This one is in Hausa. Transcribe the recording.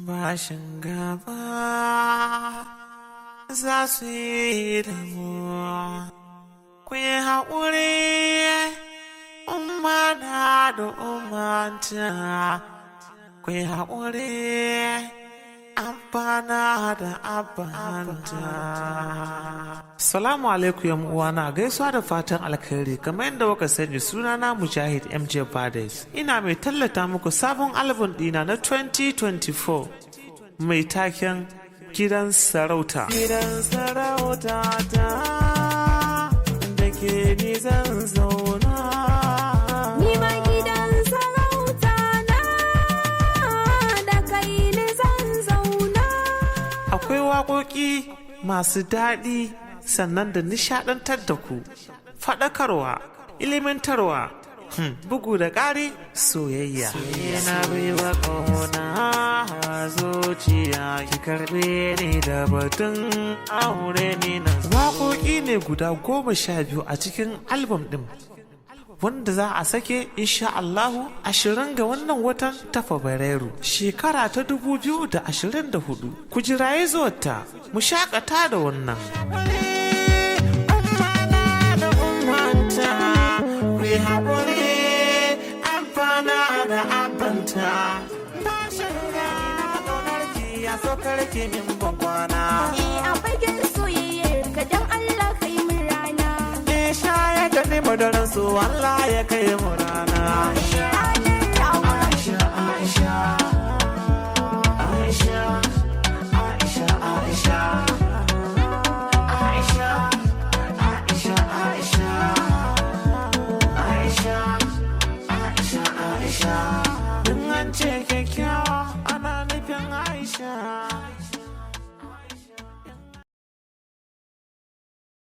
Bashin gaba za su yi da mu. Ku yi haƙuri, umma na da ummanta. Ku yi haƙuri, abana da abanta. Salamu alaikum yan uwana, gaisuwa da fatan alkhairi. Kamar yadda kuka sani, sunana Mujahid MJ Bades. Ina mai tallata muku sabon album dina na 2024 mai taken Gidan Sarauta. Gidan sarauta ta da ke ni zan zauna. Ni ma gidan sarauta na da kai ni zan zauna. Akwai waƙoƙi masu daɗi sannan da nishaɗantar da ku, faɗakarwa, ilimantarwa, bugu da ƙari soyayya. Na baiwa ƙauna zuciya, ki karɓe ni da batun aure ni na. Waƙoƙi ne guda 12 a cikin album ɗin, wanda za a sake insha Allahu 20 ga wannan watan ta Fabrairu shekara ta 2024. Ku jiraye zuwanta, mu shakata da wannan. Haƙuri, amfana da abanta. Ya so karki min bankwana. Eh, a fagen soyayyar ka, dan Allah kai min rana. E, shayar da ni madaran su, Allah ya kai mu rana. Ranar rawa. Aisha, Aisha, Aisha, Aisha, Aisha, Aisha, Aisha, Aisha, Aisha, Aisha, Aisha. In an ce kyakkyawa, ana nufin Aisha.